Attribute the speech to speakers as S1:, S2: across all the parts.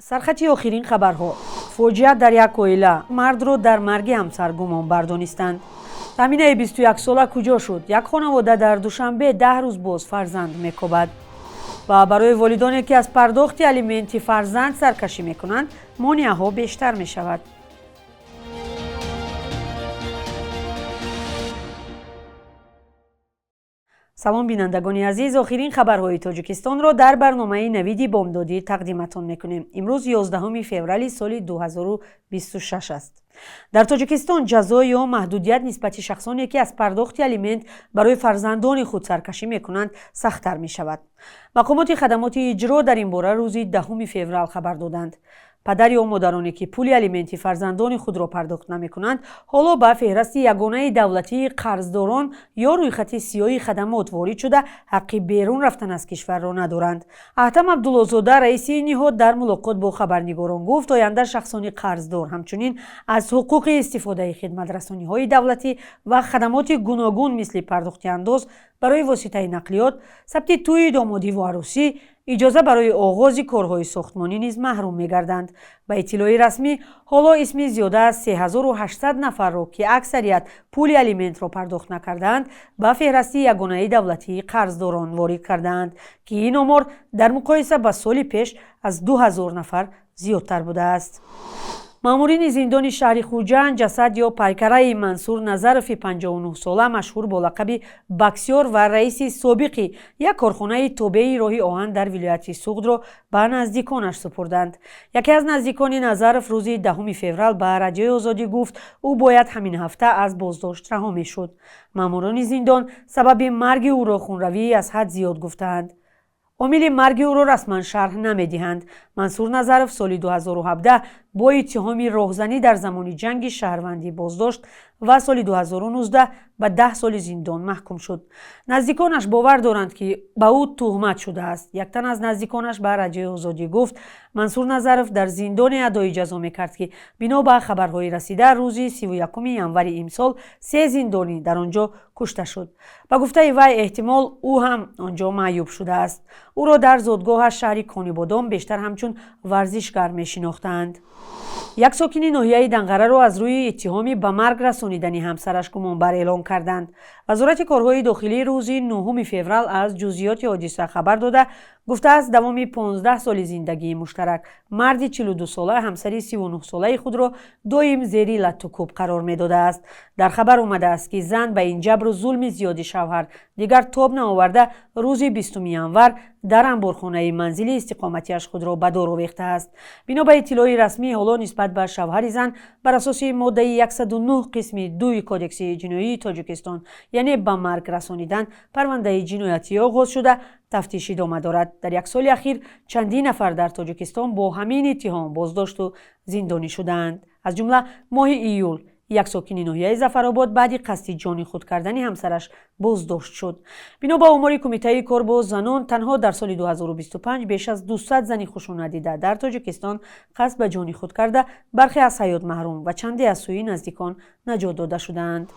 S1: Сархати охирин хабарҳо: фоҷиа дар як оила, мардро дар марги ҳамсар гумонбар донистанд. Таъминаи 21сола куҷо шуд? Як хонавода дар Душанбе 10 рӯз боз фарзанд мекобад. Ва барои волидоне, ки аз пардохти алименти фарзанд саркашӣ мекунанд, монеаҳо бештар мешавад. Салом, бинандагони азиз. Охирин хабарҳои Тоҷикистонро дар барномаи «Навиди бомдодӣ» тақдиматон мекунем. Имрӯз 11 феврали соли 2026 аст. Дар Тоҷикистон ҷазо ё маҳдудият нисбати шахсоне, ки аз пардохти алимент барои фарзандони худ саркашӣ мекунанд, сахттар мешавад. Мақомоти хадамоти иҷро дар ин бора рӯзи 10 феврал хабар доданд. Падар ё модароне, ки пули алименти фарзандони худро пардохт намекунанд, ҳоло ба феҳрасти ягонаи давлатии қарздорон ё рӯйхати сиёҳи хадамот ворид шуда, ҳаққи берун рафтан аз кишварро надоранд. Аҳтам Абдуллозода, раиси ин ниҳод, дар мулоқот бо хабарнигорон гуфт, оянда шахсони қарздор ҳамчунин аз ҳуқуқи истифодаи хидматрасониҳои давлатӣ ва хадамоти гуногун, мисли пардохти андоз барои воситаи нақлиёт, сабти тӯи домодиву арӯсӣ, иҷоза барои оғози корҳои сохтмонӣ низ маҳрум мегарданд. Ба иттилои расмӣ, ҳоло исми зиёда аз 3800 нафарро, ки аксарият пули алиментро пардохт накардаанд, ба феҳрасти ягонаи давлатии қарздорон ворид кардаанд, ки ин омор дар муқоиса ба соли пеш аз 2000 нафар зиёдтар будааст. Маъмурини зиндони шаҳри Хуҷанд ҷасад ё пайкараи Мансур Назарови 59сола, машҳур бо лақаби Боксёр ва раиси собиқи як корхонаи тобеи роҳи оҳан дар вилояти Суғдро ба наздиконаш супурданд. Яке аз наздикони Назаров рӯзи 10 феврал ба Радиои Озодӣ гуфт, ӯ бояд ҳамин ҳафта аз боздошт раҳо мешуд. Маъмурони зиндон сабаби марги ӯро хунравии аз ҳад зиёд гуфтаанд. Омили марги ӯро расман шарҳ намедиҳанд. Мансур Назаров соли 2017 бо иттиҳоми роҳзанӣ дар замони ҷанги шаҳрвандӣ боздошт ва соли 2019 ба 10 соли зиндон маҳкум шуд. Наздиконаш бовар доранд, ки ба ӯ туҳмат шудааст. Як тан аз наздиконаш ба Радиои Озодӣ гуфт, Мансур Назаров дар зиндоне адои ҷазо мекард, ки бино ба хабарҳои расида, рӯзи 31 январи имсол се зиндонӣ дар он ҷо кушта шуд. Ба гуфтаи вай, эҳтимол, ӯ ҳам он ҷо маъюб шудааст. Ӯро дар зодгоҳаш, шаҳри Конибодом, бештар ҳамчун варзишгар мешинохтаанд. Як сокини ноҳияи Данғараро аз рӯи иттиҳоми ба марг расонидани ҳамсараш гумонбар эълон карданд. Вазорати корҳои дохилӣ рӯзи 9 феврал аз ҷузъиёти ҳодиса хабар дода, гуфтааст, давоми 15 соли зиндагии муштарак марди 42сола ҳамсари 39солаи худро доим зери латтукӯб қарор медодааст. Дар хабар омадааст, ки зан ба ин ҷабру зулми зиёди шавҳар дигар тоб наоварда, рӯзи 20 январ дар анборхонаи манзили истиқоматиаш худро ба дор овехтааст. Бино ба иттилои расмӣ, ҳоло нисбат ба шавҳари зан бар асоси моддаи 109 қисми 2 Кодекси ҷиноии Тоҷикистон, яъне ба марг расонидан, парвандаи ҷиноятӣ оғоз шуда, тафтиш идома дорад. Дар як соли ахир чандин нафар дар Тоҷикистон бо ҳамин иттиҳом боздошту зиндонӣ шудаанд. Аз ҷумла моҳи июл як сокини ноҳияи Зафаробод баъди қасди ҷони худ кардани ҳамсараш боздошт шуд. Бино ба омори Кумитаи кор бо занон, танҳо дар соли 2025 беш аз 200 зани хушунатдида дар Тоҷикистон қасд ба ҷони худ карда, бархе аз ҳаёт маҳрум ва чанде аз сӯи наздикон наҷот дода шудаанд.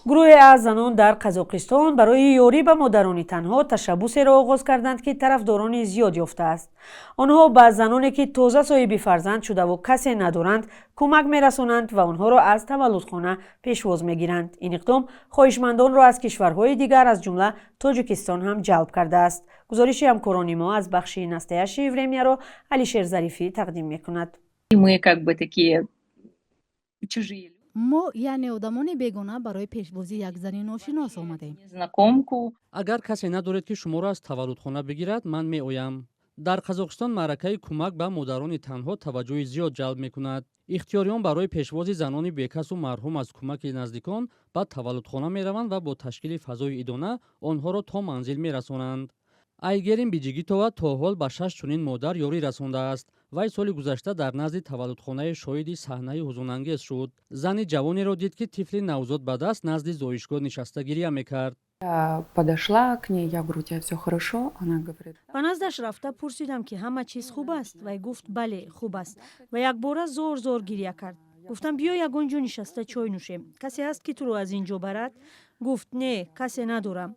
S1: Гурӯҳе аз занон дар Қазоқистон барои ёрӣ ба модарони танҳо ташаббусеро оғоз карданд, ки тарафдорони зиёд ёфтааст. Онҳо ба заноне, ки тоза соҳиби фарзанд шудаву касе надоранд, кӯмак мерасонанд ва онҳоро аз таваллудхона пешвоз мегиранд. Ин иқдом хоҳишмандонро аз кишварҳои дигар, аз ҷумла Тоҷикистон ҳам ҷалб кардааст. Гузориши ҳамкорони мо аз бахши «Настоящее время» ро Алишер Зарифӣ тақдим мекунад.
S2: Мы как бы такие чужие.
S3: Мо, яъне одамони бегона, барои пешвозии як зани ношинос омадем.
S2: Незнакомку.
S4: Агар касе надоред, ки шуморо аз таваллудхона бигирад, ман меоям. Дар Қазоқистон маъракаи кӯмак ба модарони танҳо таваҷҷӯҳи зиёд ҷалб мекунад. Ихтиёриён барои пешвози занони бекасу маҳрум аз кӯмаки наздикон ба таваллудхона мераванд ва бо ташкили фазои идона онҳоро то манзил мерасонанд. Айгерим Биҷигитова то ҳол ба шаш чунин модар ёрӣ расондааст. Вай соли гузашта дар назди таваллудхонаи шоҳиди саҳнаи ҳузунангез шуд. Зани ҷавонеро дид, ки тифли навзод ба даст назди зоишгоҳ нишаста гиря мекард.
S5: Я подошла к ней, я говорю: «У тебя все хорошо?» Она говорит:
S1: Ба наздаш рафта пурсидам, ки ҳама чиз хуб аст. Вай гуфт, бале, хуб аст, ва якбора зор зор гиря кард. Гуфтам, биё, ягон ҷо нишаста чой нӯшем. Касе ҳаст, ки туро аз ин ҷо барад? Гуфт, не, касе надорам.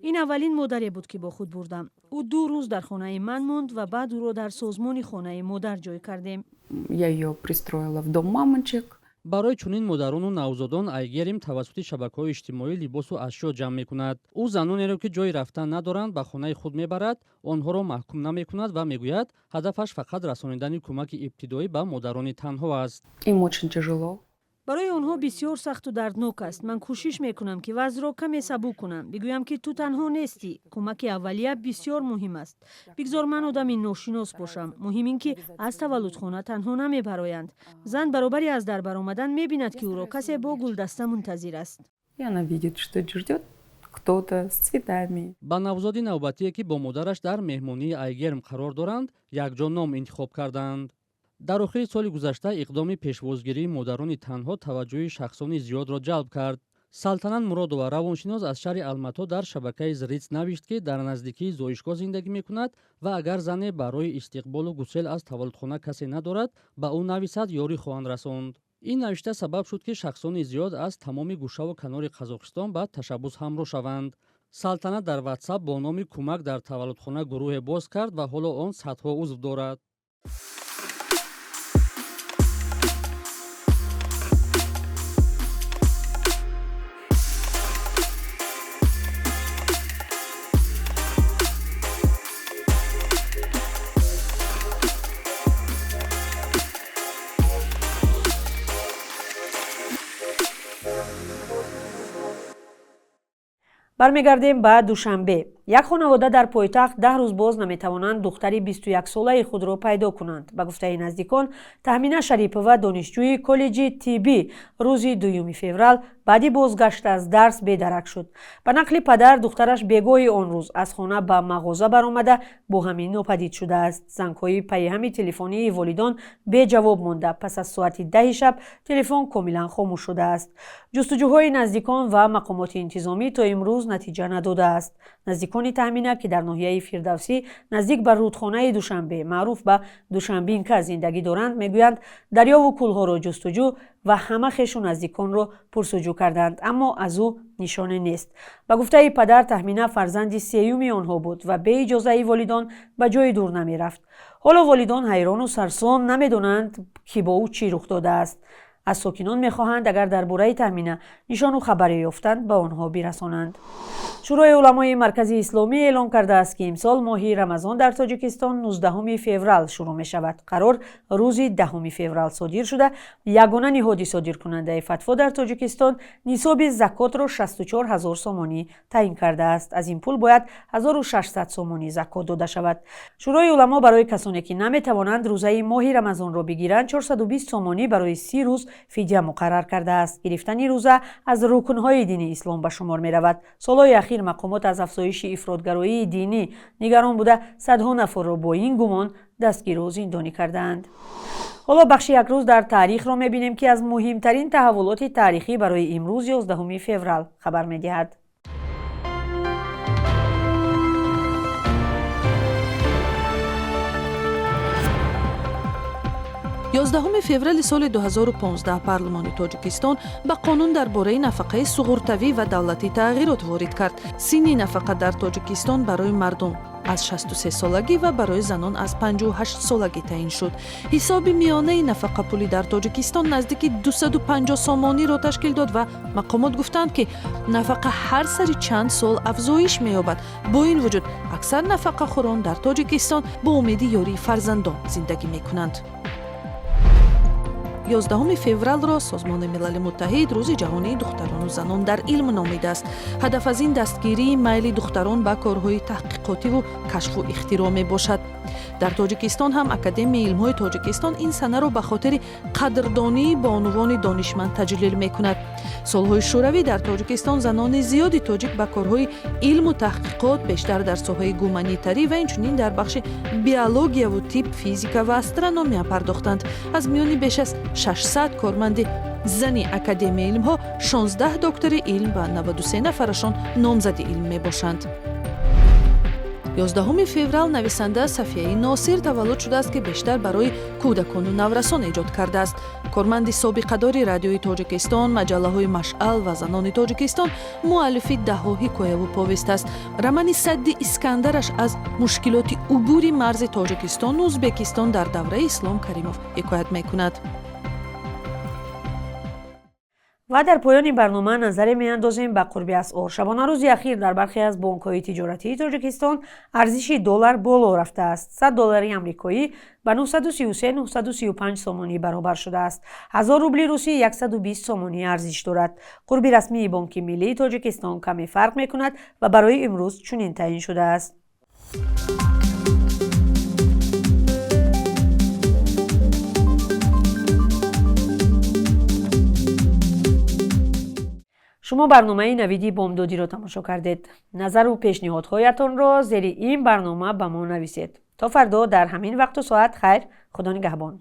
S1: Ин аввалин модаре буд, ки бо худ бурдам. Ӯ 2 рӯз дар хонаи ман монд ва баъд ӯро дар созмони Хонаи модар ҷой кардем.
S5: Я ее пристроила в дом мамочек.
S4: Барои чунин модарону навзодон Айгерим тавассути шабакаҳои иҷтимоӣ либосу ашё ҷамъ мекунад. Ӯ занонеро, ки ҷои рафтан надоранд, ба хонаи худ мебарад, онҳоро маҳкум намекунад ва мегӯяд, ҳадафаш фақат расонидани кӯмаки ибтидоӣ ба модарони танҳо аст.
S5: Им очень тяжело.
S1: Барои онҳо бисёр сахту дарднок аст. Ман кӯшиш мекунам, ки вазъро каме сабук кунам, бигӯям, ки ту танҳо нестӣ. Кӯмаки аввалия бисёр муҳим аст. Бигзор ман одами ношинос бошам, муҳим ин ки аз таваллудхона танҳо намебароянд. Зан баробари аз дар баромадан мебинад, ки ӯро касе бо гулдаста мунтазир аст.
S5: И она видит, что ждет кто-то с цветами.
S4: Ба навзоди навбатие, ки бо модараш дар меҳмонии Айгерм қарор доранд, якҷо ном интихоб карданд. Дар охири соли гузашта иқдоми пешвозгирии модарони танҳо таваҷҷӯҳи шахсони зиёдро ҷалб кард. Салтанат Муродова, равоншинос аз шаҳри Алмато, дар шабакаи Threads навишт, ки дар наздикии зоишгоҳ зиндагӣ мекунад ва агар зане барои истиқболу гусел аз таваллудхона касе надорад, ба ӯ нависад, ёрӣ хоҳанд расонд. Ин навишта сабаб шуд, ки шахсони зиёд аз тамоми гӯшаву канори Қазоқистон ба ташаббус ҳамроҳ шаванд. Салтанат дар Ватсап бо номи «Кӯмак дар таваллудхона» гурӯҳе боз кард ва ҳоло он садҳо узв дорад.
S1: Бармегардем ба Душанбе. Як хонавода дар пойтахт 10 рӯз боз наметавонанд духтари 21-солаи худро пайдо кунанд. Ба гуфтаи наздикон, Таҳмина Шарипова, донишҷӯи коллеҷи тиббӣ, рӯзи 2 феврал баъди бозгашт аз дарс бедарак шуд. Ба нақли падар, духтараш бегоҳи он рӯз аз хона ба мағоза баромада, бо ҳамин нопадид шудааст. Зангҳои пайҳами телефонии волидон беҷавоб монда, пас аз соати 10-и шаб телефон комилан хомӯш шудааст. Ҷустуҷӯҳои наздикон ва мақомоти интизомӣ то имрӯз натиҷа надодааст. Наздикони Таҳмина, ки дар ноҳияи Фирдавсӣ, наздик ба рудхонаи Душанбе, маъруф ба Душанбинка, зиндагӣ доранд, мегӯянд, дарёву кӯлҳоро ҷустуҷӯ ва ҳама хешу наздиконро пурсуҷӯ карданд, аммо аз ӯ нишоне нест. Ба гуфтаи падар, Таҳмина фарзанди сеюми онҳо буд ва бе иҷозаи волидон ба ҷои дур намерафт. Ҳоло волидон ҳайрону сарсон, намедонанд, ки бо ӯ чӣ рух додааст. Аз сокинон мехоҳанд, агар дар бораи Таҳмина нишону хабаре ёфтанд, ба онҳо бирасонанд. Шӯрои уламои Маркази Исломӣ эълон кардааст, ки имсол моҳи Рамазон дар Тоҷикистон 19 феврал шурӯъ мешавад. Қарор рӯзи 10 феврал содир шуда, ягона ниҳоди содиркунандаи фатво дар Тоҷикистон нисоби закотро 64 ҳазор сомонӣ таъин кардааст. Аз ин пул бояд 1600 сомонӣ закот дода шавад. Шӯрои уламо барои касоне, ки наметавонанд рӯзаи моҳи Рамазонро бигиранд, 420 сомонӣ барои 30 рӯз фидя муқаррар кардааст. Гирифтани рӯза аз рукнҳои дини ислом ба шумор меравад. Солҳои ахир мақомот аз афзоиши ифротгароии динӣ нигарон буда, садҳо нафарро бо ин гумон дастгиру зиндонӣ кардаанд. Ҳоло бахши «Як рӯз дар таърихро мебинем, ки аз муҳимтарин таҳаввулоти таърихӣ барои имрӯз, 11 феврал, хабар медиҳад.
S6: 11 феврали соли 2015 парлумони Тоҷикистон ба қонун дар бораи нафақаи суғуртавӣ ва давлатӣ тағйирот ворид кард. Синни нафақа дар Тоҷикистон барои мардум аз 63 солагӣ ва барои занон аз 58 солагӣ таъин шуд. Ҳисоби миёнаи нафақапулӣ дар Тоҷикистон наздики 250 сомониро ташкил дод ва мақомот гуфтанд, ки нафақа ҳар сари чанд сол афзоиш меёбад. Бо ин вуҷуд, аксар нафақахӯрон дар Тоҷикистон бо умеди ёрии фарзандон зиндагӣ мекунанд. 11 февралро Созмони Милали Муттаҳид Рӯзи ҷаҳонии духтарону занон дар илм номидааст. Ҳадаф аз ин дастгирии майли духтарон ба корҳои таҳқиқотиву кашфу ихтироъ мебошад. Дар Тоҷикистон ҳам Академияи илмҳои Тоҷикистон ин санаро ба хотири қадрдонии бонувони донишманд таҷлил мекунад. Солҳои шӯравӣ дар Тоҷикистон занони зиёди тоҷик ба корҳои илму таҳқиқот, бештар дар соҳаи гуманитарӣ ва инчунин дар бахши биологияву тиб, физика ва астрономия пардохтанд. Аз миёни беш аз 600 корманди зани Академияи илмҳо 16 доктори илм ва 93 нафарашон номзади илм мебошанд. 11 феврал нависанда Сафияи Носир таваллуд шудааст, ки бештар барои кӯдакону наврасон эҷод кардааст. Корманди собиқадори Радиои Тоҷикистон, маҷаллаҳои Машъал ва Занони Тоҷикистон, муаллифи даҳҳо ҳикояву повест аст. Романи Садди Искандараш аз мушкилоти убури марзи Тоҷикистону Ӯзбекистон дар давраи Ислом Каримов ҳикоят мекунад.
S1: Ва дар поёни барнома назаре меандозем ба қурби асъор. Шабонарӯзи ахир дар бархе аз бонкҳои тиҷоратии Тоҷикистон арзиши доллар боло рафтааст. 100 доллари амрикоӣ ба 933-935 сомонӣ баробар шудааст. 1000 рубли русӣ 120 сомонӣ арзиш дорад. Қурби расмии Бонки миллии Тоҷикистон каме фарқ мекунад ва барои имрӯз чунин таъин шудааст. Шумо барномаи Навиди бомдодиро тамошо кардед. Назару пешниҳодҳоятонро зери ин барнома ба мо нависед. То фардо дар ҳамин вақту соат хайр, худо нигаҳбон.